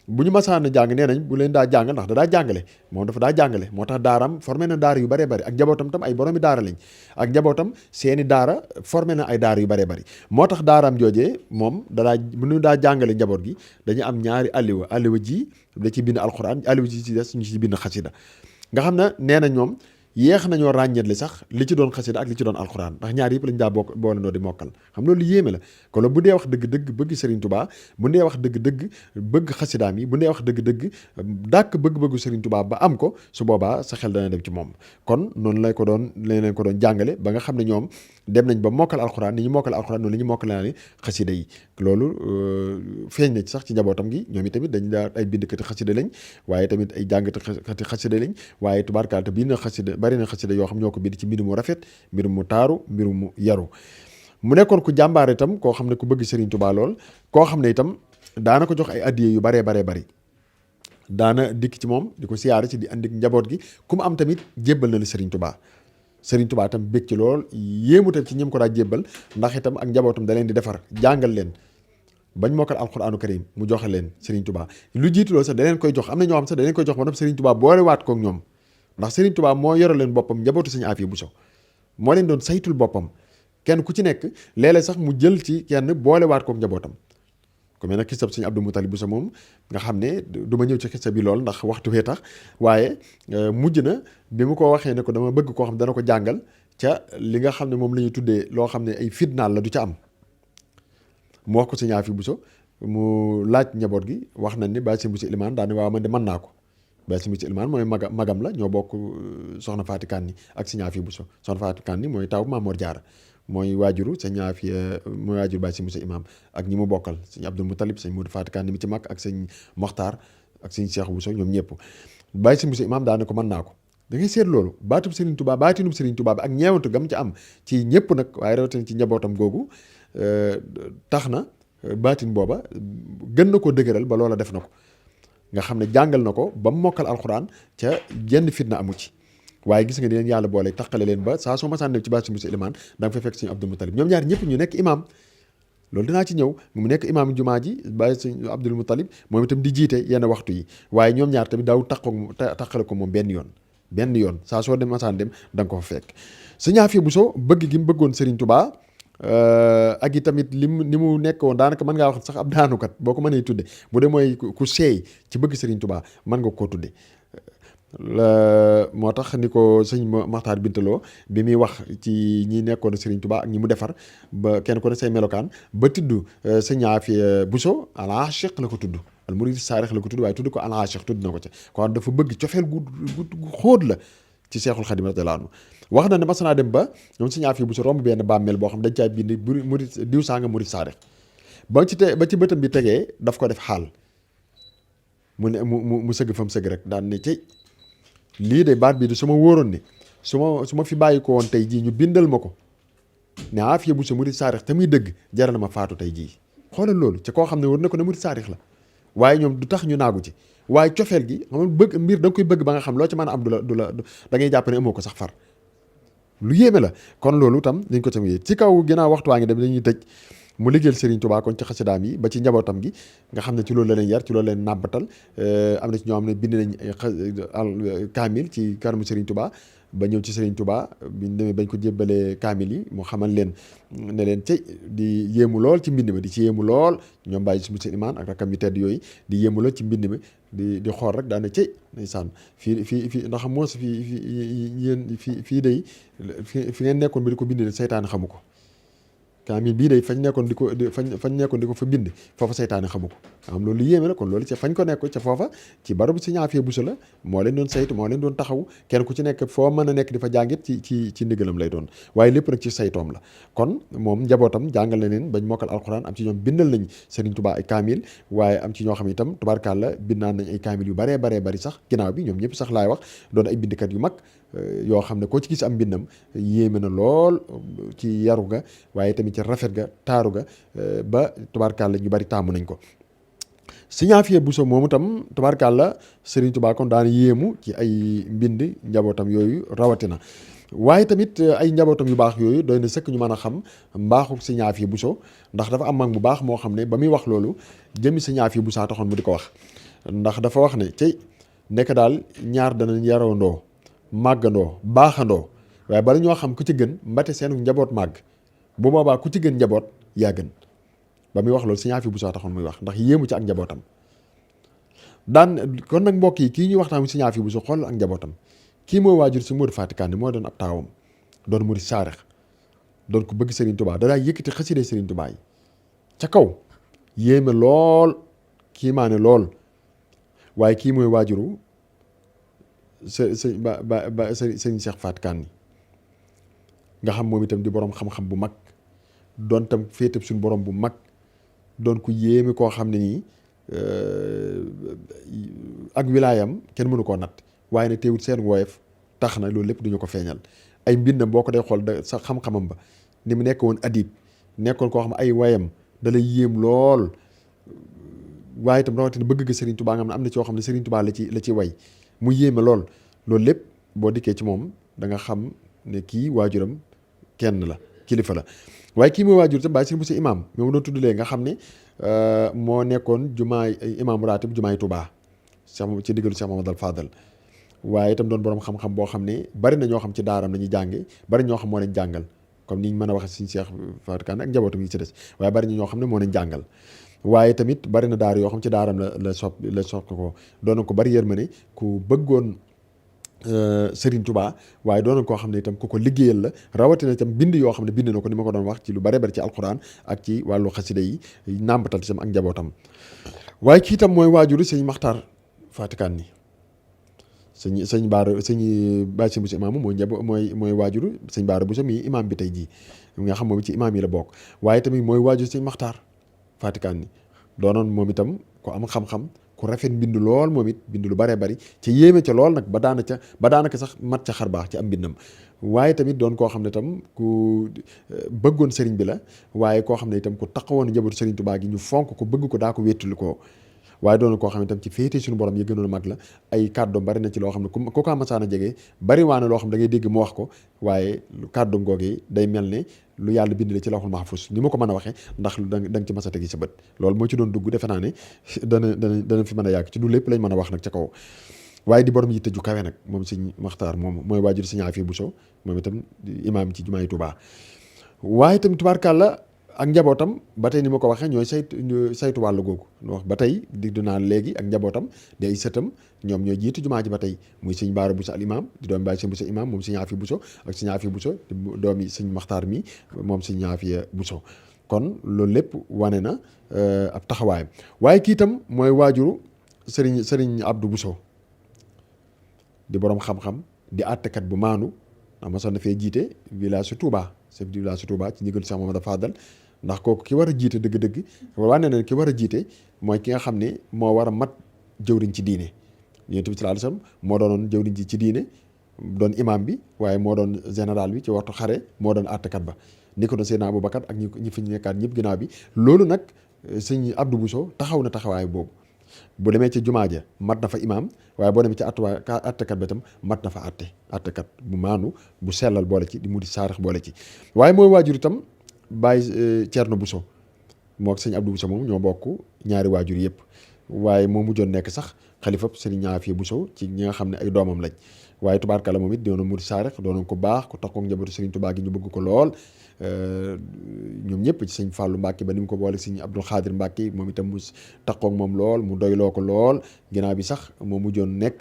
bu ñu masaan jàng nee nañ bu leen daa jàng ndax da daa jàngale moom dafa daa jàngale moo tax daaram formé na daara yu bëree bëri ak njabootam tam ay boroomi daara lañ ak njabootam seeni daara formé na ay daara yu bëree bëri moo tax daaraam joojee moom dadaa bu ñu daa jàngale njaboot gi dañu am ñaari alliwa ji da ci bind alxuraan alliwa ji ci des ñu ci bind xasida nga xam ne nee na ñoom yéex nañoo ràññeetli sax li ci doon xasida ak li ci doon alxuraan ndax ñaar yëpp lañ daa boolendoo di mokkal xam loolu yéeme la kon loolu bu dee wax dëgg-dëgg bëgg Serigne Touba bu dee wax dëgg-dëgg bëgg xasidaam yi bu dee wax dëgg-dëgg dàkk bëgg-bëggu Serigne Touba ba am ko su boobaa sa xel dana dem ci moom kon noonu lañ leen ko doon jàngale ba nga xam ne ñoom dem nañ ba mokkal alxuraan ni ñu mokkal alxuraan noonu la ñu mokkal naa ne xasida yi loolu feeñ na ci sax ci njabootam gi ñoom itamit dañ daa ay bindkati xasida lañ waaye tamit ay jàngkati xasida lañ waaye tubaarkaal te bind na xasida bari na xasida yoo xam ñoo ko bind ci mbir mu rafet mbir mu taaru mbir mu yaru mu nekkoon ku jàmbaar itam koo xam ne ku bëgg Serigne Touba lool koo xam ne itam daana ko jox ay addiye yu baree bari daana dikk ci moom di ko siyaare ci di andi njaboot gi ku mu am tamit jébbal na la Serigne Touba itam bég ci lool yéemu tam ci ñim ko daa jébbal ndax itam ak njabootam da leen di defar jàngal leen bañ mokkal alquraanu karim mu joxe leen Serigne Touba lu jiitu loolu sax da leen koy jox am na ñoo xam sax da leen koy jox ba noppi Serigne Touba boole waat kook ñoom ndax Serigne Touba moo yore leen boppam njabootu Sëñ Afiya Buso moo leen doon saytul boppam kenn ku ci nekk léeg-léeg sax mu jël ci kenn boolewaat kook njabootam. ku mel ne xisab sëñ Abdou Moutalib Bousso moom nga xam ne du ma ñëw ci xisa bi lool ndax waxtu wee tax waaye mujj na bi mu ko waxee ne ko dama bëgg koo xam dana ko jàngal ca li nga xam ne moom la ñuy tuddee loo xam ne ay fitnaal la du ca am mu wax ko sëñ Afi Bousso mu laaj njaboot gi wax nañ ni Baye Sëñ Bousso Ilimaan daal ne waaw man de mën naa ko Baye Sëñ Bousso Ilimaan mooy magam la ñoo bokk soxna Faati Kanni ak sëñ Afi Bousso soxna Faati Kanni mooy taw Maam Mor Jaara mooy waajuru sëñ Afi mooy waajuru Baye Sëñ Bousso Imaam ak ñi mu bokkal sëñ Abdul Moutalib sëñ Modou Faati Kanni mi ci mag ak sëñ Moxtaar ak sëñ Cheikh Bousso ñoom ñëpp Baye Sëñ Bousso Imaam daal ne ko mën naa ko da ngay seet loolu baatub Serigne Touba baatinub Serigne Touba bi ak ñeewantu gam ci am ci ñëpp nag waaye rawatina ci njabootam googu tax na baatin booba gën na koo dëgëral ba loola def na ko nga xam ne jàngal na ko ba mu mokkal alxuraan ca jenn fitna amu ci waaye gis nga ni leen yàlla boole taqale leen ba saa soo masaan dem ci Baye Sëñ Bousso Ilimaan da nga fay fekk sëñ Abdul Moutalib ñoom ñaar ñëpp ñu nekk imaam loolu dinaa ci ñëw mu nekk imaam jumaa ji Baye Sëñ Abdul Moutalib moom itam di jiite yenn waxtu yi waaye ñoom ñaar tamit daaw taqale ko moom benn yoon saa soo dem masaan dem da nga ko fa fekk sëñ Afi Bousso bëgg gi mu bëggoon Serigne Touba ak i tamit ni mu nekkoon daanaka mën ngaa wax sax ab daanukat boo ko mënee tudde bu dee mooy ku seey ci bëgg Serigne Touba mën nga koo tudde moo tax ni ko sëñ Maxtaar Bintaloo bi muy wax ci ñi nekkoon Serigne Touba ak ñi mu defar ba kenn ko ne say melokaan ba tudd sëñ Afi Bousso al-Aashiq la ko tudd al murid saarix la ko tudd waaye tudd ko al-Aashiq tudd na ko ca kon dafa bëgg cofeel gu xóot la ci Seexul Xadim radiyallaahu anhu wax na ne mas naa dem ba ñoom sëñ Afi Bousso romb benn bàmmeel boo xam dañ caa bind murid diw saa nga murid saarix ba ci bëtam bi tegee daf ko def xaal mu ne mu sëgg fa mu sëgg rek daan ne ci lii de baat bii de su ma wóoroon ne su ma fi bàyyi ko woon tey jii ñu bindal ma ko ne Afi Bousso murid saarix te muy dëgg jaral na ma faatu tey jii xoolal loolu ci koo xam ne war na ko ne murid saarix la waaye ñoom du tax ñu naagu ci waaye cofeel gi xam bëgg mbir da nga koy bëgg ba nga xam loo ci mën a am du la da ngay jàpp ne amoo ko sax far lu yéeme la kon loolu tam dañ ko tam yéeg ci kaw ginnaaw waxtu waa ngi dem dañuy tëj mu liggéeyal Serigne Touba kon ci xasidaam yi ba ci njabootam gi nga xam ne ci loolu la leen yar ci loolu la leen nàmbatal am na ci ñoo xam ne bind nañ kaamil ci kanamu Serigne Touba ba ñëw ci Serigne Touba biñ demee bañ ko jébbalee kaamil yi mu xamal leen ne leen ci di yéemu lool ci mbind ma di ci yéemu lool ñoom Baye Sëñ Bousso Ilimaan ak rakam yu tedd yooyu di yéemu lool ci mbind mi di xool rek daane ci ndeysaan fii ndax moo si fii day fi ngeen nekkoon bi di ko bind seytaane xamu ko kaamil bii day fañ nekkoon di ko fa bind foofa seytaane xamu ko am loolu yéeme la kon loolu ca fañ ko nekk ca foofa ci barabu Sëñ Afi Bousso la moo leen doon saytu moo leen doon taxaw kenn ku ci nekk foo mën a nekk di fa jàngit ci ndigalam lay doon waaye lépp nag ci saytoom la kon moom njabootam jàngal na leen bañ mokkal alxuraan am ci ñoom bindal nañ Serigne Touba ay kaamil waaye am ci ñoo xam itam tubaarkàlla bindaan nañ ay kaamil yu baree bari sax ginnaaw bi ñoom ñëpp sax laay wax doon ay bindkat yu mag yoo xam ne koo ci gis am mbindam yéeme na lool ci yaru ga waaye tamit ci rafet ga taaru ga ba tubaarkàlla ñu bari taamu nañ ko Sëñ Afi Bousso moomu tam tubaarkàlla Serigne Touba kon daan yéemu ci ay mbind njabootam yooyu rawatina waaye tamit ay njabootam yu baax yooyu doy na sëkk ñu mën a xam mbaaxu Sëñ Afi Bousso ndax dafa am mag bu baax moo xam ne ba muy wax loolu jëmmi Sëñ Afi Bousso taxoon mu di ko wax ndax dafa wax ne cey nekk daal ñaar danañ yarandoo màggandoo baaxandoo waaye bala ñoo xam ku ci gën mbate seenu njaboot màgg bu boobaa ku ci gën njaboot yaa gën ba muy wax loolu Sëñ Afi Bousso taxoon muy wax ndax yéemu ci ak njabootam daan kon nag mbokk yi kii ñuy waxtaan Sëñ Afi Bousso xool ak njabootam kii mooy waajur si Modou Faty Kandé moo doon ab taawam doon murid saarix doon ko bëgg Serigne Touba da daa yëkkati xaside Serigne Touba yi ca kaw yéeme lool kii maa ne lool waaye kii mooy waajuru sëñ Cheikh Faty Kandé nga xam moom itam di borom xam-xam bu mag doon tam féetab suñu borom bu mag doon ku yéeme koo xam ne nii ak wilaayam kenn mënu koo natt waaye nag teewut seen woyof tax na loolu lépp duñu ko feeñal ay mbindam boo ko dee xool da sa xam-xamam ba ni mu nekk woon adib nekkoon koo xam ay wayam da lay yéem lool waaye itam rawatina bëgg ga Serigne Touba nga xam ne am na ci yoo xam ne Serigne Touba la ci way mu yéeme lool loolu lépp boo dikkee ci moom da nga xam ne kii waajuram kenn la kilifa la waaye kii mooy waajur tam Baye Sëñ Bousso imaam moom doon tudd léegi nga xam ne moo nekkoon jumaay imaam ratib jumaay Touba ci diggalu Cheikh Mamadou Fadal waaye itam doon borom xam-xam boo xam ne bari na ñoo xam ci daaram lañuy jànge bari ñoo xam moo leen jàngal comme ni ñu mën a waxee suñu Cheikh Fatou Kane ak njabootam yi ci des waaye bari na ñoo xam ne moo leen jàngal waaye tamit bari na daara yoo xam ci daaram la sopp ko doon na ko bari yërmande ku bëggoon Serigne Touba waaye doon na koo xam ne itam ku ko liggéeyal la rawatina itam bind yoo xam ne bind na ko ni ma ko doon wax ci lu bare bari ci alquran ak ci wàllu xasida yi nàmbatal itam ak njabootam waaye kii itam mooy waajuru sëñ Maxtaar Fatou Kane ni sëñ Baara sëñ Baye Bousso imaam mooy waajuru sëñ Baara Bousso mi imaam bi tey jii nga xam moom ci imaam yi la bokk waaye tamit mooy waajuru sëñ Maxtaar Fatou Kane ni doonoon moom itam ko am xam-xam ku rafet mbind lool moom it bind lu baree bari ci yéeme ca lool nag ba daanaka sax mat ca xar baax ci am mbindam waaye tamit doon koo xam ne itam ku bëggoon sëriñ bi la waaye koo xam ne itam ku taxawoon njabootu sëriñ Tuubaa gi ñu fonk ko bëgg ko daa ko wéttali ko waaye doon koo xam ne itam ci féete suñu borom yi gënoon a mag la ay kàddoom bari na ci loo xam ne ku ko amasaan a jege bari waa na loo xam da ngay dégg mu wax ko waaye kàddoom googee day mel ne lu yàlla bind la ci lawhul mahfuz ni ma ko mën a waxee ndax da nga ci mas a tegi sa bët loolu moo ci doon dugg defe naa ne dana fi mën a yàgg ci du lépp lañ mën a wax nag ca kaw waaye di borom yitte ju kawe nag moom sëñ Maxtaar moom mooy waajur sëñ Afi Bousso moom itam imaam ci jumaay Tuubaa waaye itam tubaarkàlla ak njabootam ba tey ni ma ko waxee ñooy saytu wàllu googu wax ba tey digg naa léegi ak njabootam di ay sëtam ñoom ñooy jiitu jumaa ji ba tey muy sëñ Baara Bousso al imam di doomi Baye sëñ Bousso imam moom sëñ Afi Bousso ak sëñ Afi Bousso doomi sëñ Maxtaar mi moom sëñ Afi Bousso kon loolu lépp wane na ab taxawaayam waaye kii itam mooy waajuru sëriñ Abdou Bousso di borom xam-xam di àttekat bu maanu ndax ma sonn fee jiite village su Touba chef du village su Touba ci ndigalu Cheikh Mamadou Fadal ndax kooku ki war a jiite dëgg-dëgg wane na ki war a jiite mooy ki nga xam ne moo war a mat jëwriñ ci diine Yonent bi sallallahu alayhi wasallam moo doonoon jëwriñ ci diine doon imam bi waaye moo doon général bi ci waxtu xare moo doon àttekat ba ni ko doon Seydina Aboubacar ak ñi fi nekkaat ñëpp ginnaaw bi loolu nag sëñ Abdou Bousso taxaw na taxawaay boobu bu demee ci jumaa ja mat na fa imaam waaye boo demee ci attekat ba itam mat na fa attekat bu maanu bu sellal boole ci di mu di saarix boole ci waaye mooy waajur itam Baye Thierno Bousso moo ak sëñ Abdou Bousso moom ñoo bokk ñaari waajur yëpp waaye moo mujjoon nekk sax xalifa Serigne Afia Bousso ci ñi nga xam ne ay doomam lañ waaye tubaarkalla moom it doonoon mu di saarix doonoon ko baax ku taxaw njabootu Serigne Touba gi ñu bëgg ko lool ñoom ñëpp ci sëñ Fallou Mbacke ba ni mu ko boole sëñ Abdou Khadir Mbacke moom itam mu taxaw ak moom lool mu doyloo ko lool ginnaaw bi sax moo mujjoon nekk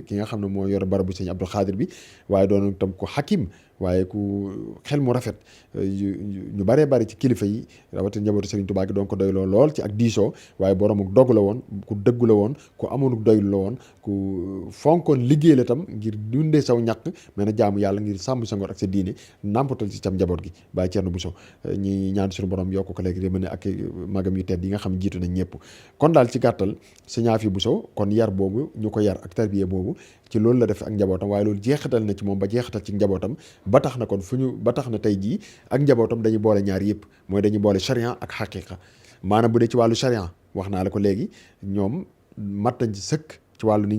ki nga xam ne moo yor barabu sëñ Abdou Khadir bi waaye doon itam ko hakim waaye ku xel mu rafet ñu baree bari ci kilifa yi rawatina njabootu Serigne Touba gi doon ko doyloo lool ci ak diisoo waaye borom ak dogg la woon ku dëggu la woon ku amoon doylu la woon ku fonkoon liggéey la tam ngir dundee saw ñàkk mais na jaamu yàlla ngir sàmm sa ngor ak sa diine nàmpatal ci tam njaboot gi Baye Thierno Bousso ñi ñaan suñu borom yokk ko léegi mën ne ak magam yu tedd yi nga xam ne jiitu nañ ñëpp kon daal ci gàttal sëñ Afia Bousso kon yar boobu ñu ko yar ak tarbiye boobu ci loolu la def ak njabootam waaye loolu jeexital na ci moom ba jeexital ci njabootam ba tax na kon ba tax na tey jii ak njabootam dañuy boole ñaar yëpp mooy dañuy boole charia ak xaqiqa maanaam bu dee ci wàllu charia wax naa la ko léegi ñoom mat nañ ci sëkk ci wàllu ni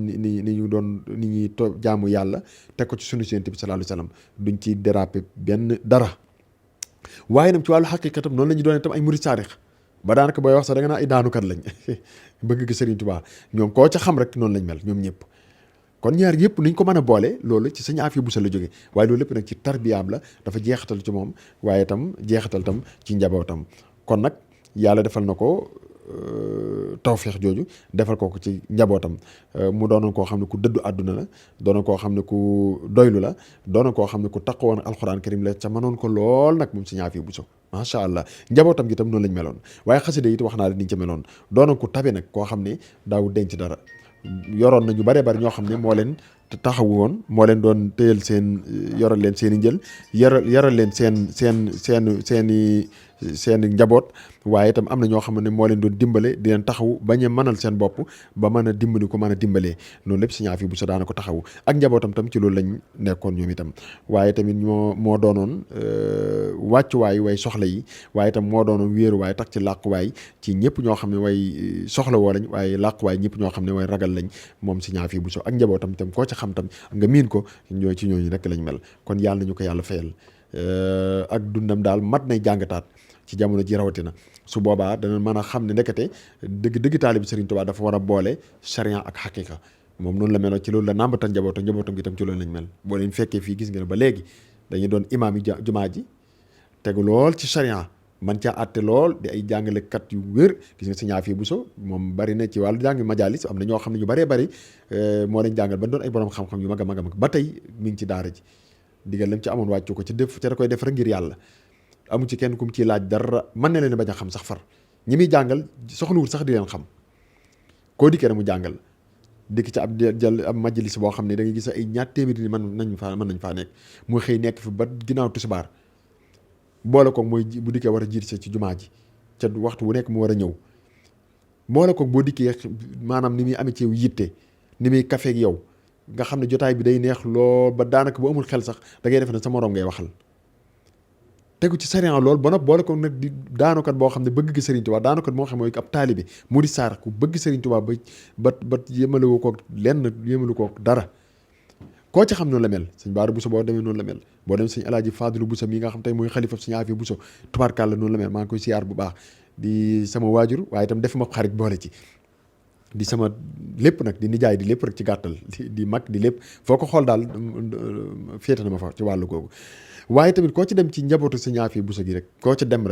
ñu doon ni ñuy jaamu yàlla teg ko ci sunu Yonent bi sallallahu alayhi wasallam duñ ci déraper benn dara waaye nag ci wàllu xaqiqa tam noonu la ñu doon tam ay murid saarix ba daanaka booy wax sax da nga naa ay daanukat lañ bëgg gi Serigne Touba ñoom koo ca xam rek noonu lañ mel ñoom ñëpp kon ñaar yëpp niñ ko mën a boole loolu ci sëñ Afia Bousso la jóge waaye loolu lépp nag ci tarbiyaam la dafa jeexital ci moom waaye tam jeexital tam ci njabootam kon nag yàlla defal na ko tawféex jooju defal ko ci njabootam mu doonoon koo xam ne ku dëddu àdduna la doonoon koo xam ne ku doylu la doonoon koo xam ne ku taqoon alxuraan karim la ca mënoon ko lool nag moom sëñ Afia Bousso macha allah njabootam gi tam noonu lañ meloon waaye xasida yi it wax naa la niñ ca meloon doonoon ku tabe nag koo xam ne daaw denc dara yoroon na ñu bare bari ñoo xam ne moo leen taxawu woon moo leen doon téyal seen yoral leen seen i njël yoral leen seen njaboot waaye itam am na ñoo xam ne moo leen doon dimbale di leen taxawu bañ a mënal seen bopp ba mën a dimbali ko mën a dimbalee loolu lépp sëñ Afia Bousso daana ko taxawu ak njabootam tam ci loolu lañ nekkoon ñoom itam waaye tamit moo doonoon wàccuwaay way soxla yi waaye itam moo doonoon wéeruwaay tax ci làquwaay ci ñëpp ñoo xam ne way soxla woo lañ waaye làquwaay ñëpp ñoo xam ne way ragal lañ moom sëñ Afia Bousso ak njabootam itam koo ci xam tam nga miin ko ñoo ci ñooñu rek lañ mel kon yàlla nañu ko yàlla fayal ak dundam daal mat nay jàngataat ci jamono ji rawatina su boobaa dana mën a xam ne ndekete dëgg taalibi Serigne Touba dafa war a boole charia ak xaqiqa moom noonu la meloon ci loolu la nàmbatal njabootam gi tam ci loolu lañ mel boo leen fekkee fii gis nga ne ba léegi dañuy doon imaam yi jumaa ji tegu lool ci charia man caa àtte lool di ay jàngalekat yu wér gis nga Sëñ Afiya Buso moom bari na ci wàllu jàng majalis am na ñoo xam ne ñu baree bari moo leen jàngal ba doon ay borom xam-xam yu mag a mag a mag ba tey mi ngi ci daara ji digal lam ci amoon wàccu ko ci def ca da koy def rek ngir yàlla amu ci kenn ku mu ciy laaj dara mën na leen bañ a xam sax far ñi muy jàngal soxlawul sax di leen xam koo dikkee rek mu jàngal dikk ci ab jël ab majalis boo xam ne da ngay gis ay ñaar téeméeri ni mën nañ faa nekk mu xëy nekk fi ba ginnaaw tisbaar boole koog mooy bu dikkee war a jiit ci jumaa ji ca waxtu wu nekk mu war a ñëw boole koog boo dikkee maanaam ni muy amee ci yow yitte ni muy kafeeg yow nga xam ne jotaay bi day neex lool ba daanaka bu amul xel sax da ngay def ne sa morom ngay waxal tegu ci sariya lool ba nag boole koog nag di daanukat boo xam ne bëgg gi Serigne Touba daanukat moo xam mooy ab taalibe mu di saar ku bëgg Serigne Touba ba yëmalewu koog lenn yëmalu koog dara koo ci xam noonu la mel sëñ Baara Bousso boo demee noonu la mel boo demee sëñ Alaaji Fadilu Bousso mi nga xam tey mooy xalifa Sëñ Afiya Bousso tubaarkàlla noonu la mel maa ngi koy siyaar bu baax di sama waajur waaye itam def ma xarit boole ci di sama lépp nag di nijaay di lépp rek ci gàttal di mag di lépp foo ko xool daal féete na ma fa ci wàllu googu waaye tamit koo ci dem ci njabootu Sëñ Afiya Bousso gi rek koo ca dem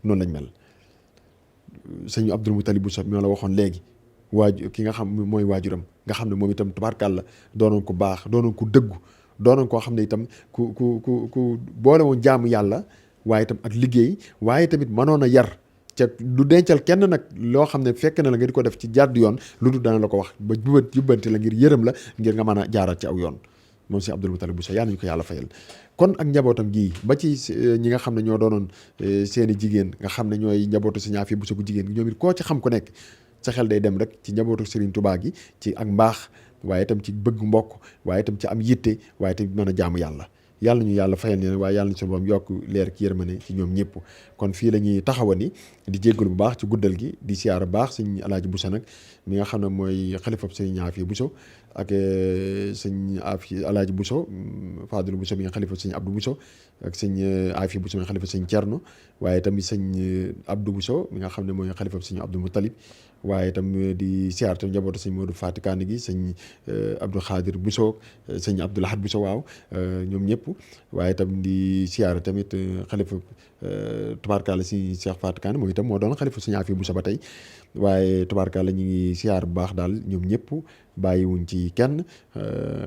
noonu lañ mel sëñ Abdul Mutalib Bousso ñoo la waxoon léegi ki nga xam mooy waajuram nga xam ne moom itam tubaarkàlla doonoon ko baax doonoon ko dëggu doonoon koo xam ne itam ku boole woon jaamu yàlla waaye itam ak liggéey waaye tamit mënoon a yar ca du dencal kenn nag loo xam ne fekk na la nga di ko def ci jàdd yoon lu dul dana la ko wax ba jubbanti la ngir yërëm la ngir nga mën a jaaral ci aw yoon moom si Abdul Mutalib Bousso yàlla nañu ko yàlla fayal kon ak njabootam gii ba ci ñi nga xam ne ñoo doonoon seeni jigéen nga xam ne ñooy njabootu Sëñ Afiya Bousso gu jigéen ñoom it koo ci xam ku nekk sa xel day dem rek ci njabootu Serigne Touba gi ci ak mbaax waaye itam ci bëgg mbokk waaye itam ci am yitte waaye itam mën a jaamu yàlla yàlla ñu yàlla fayal ne waaye yàlla ñu suñu borom yokk leer ki yërmande ci ñoom ñëpp kon fii la ñuy taxawani di jéggalu bu baax ci guddal gi di siyaar bu baax sëñ Alaaji Bousso nag mi nga xam ne mooy xalifab Sëñ Afiya Bousso ak sëñ Afiya Alaaji Bousso Fadilu Bousso mi nga xalifab sëñ Abdou Bousso ak sëñ Afiya Bousso mi nga xalifab sëñ Cerno waaye tamit sëñ Abdou Bousso mi nga xam ne mooy xalifab sëñ Abdou Moutalib waaye itam di siyaar tam njabootu sëñ Modou Fatikane gi sëñ Abdou Khadir Bousso sëñ Abdou Lahad Bousso waaw ñoom ñëpp waaye itam di siyaar tamit xalifa tubaarkàlla si Cheikh Fatikane moom itam moo doon xalifa Sëñ Afiya Bousso ba tey waaye tubaarkàlla ñu ngi siyaar bu baax daal ñoom ñëpp bàyyiwuñ ci kenn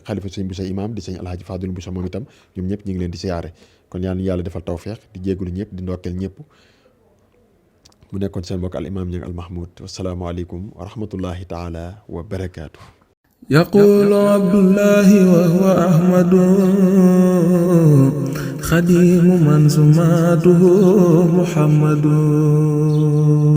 xalifa sëñ Bousso imam di sëñ Alhaji Fadul Bousso moom itam ñoom ñëpp ñu ngi leen di siyaare kon yàlla defal tawfeex di jégalu ñëpp di ndokkeel ñëpp mu nekkoon seen mbokk al imam Niang al Mahmoud wasalaamaaleykum wa rahmatullahi taala wa barakaatu. يقول عبد الله وهو أحمد خديم من سماته محمد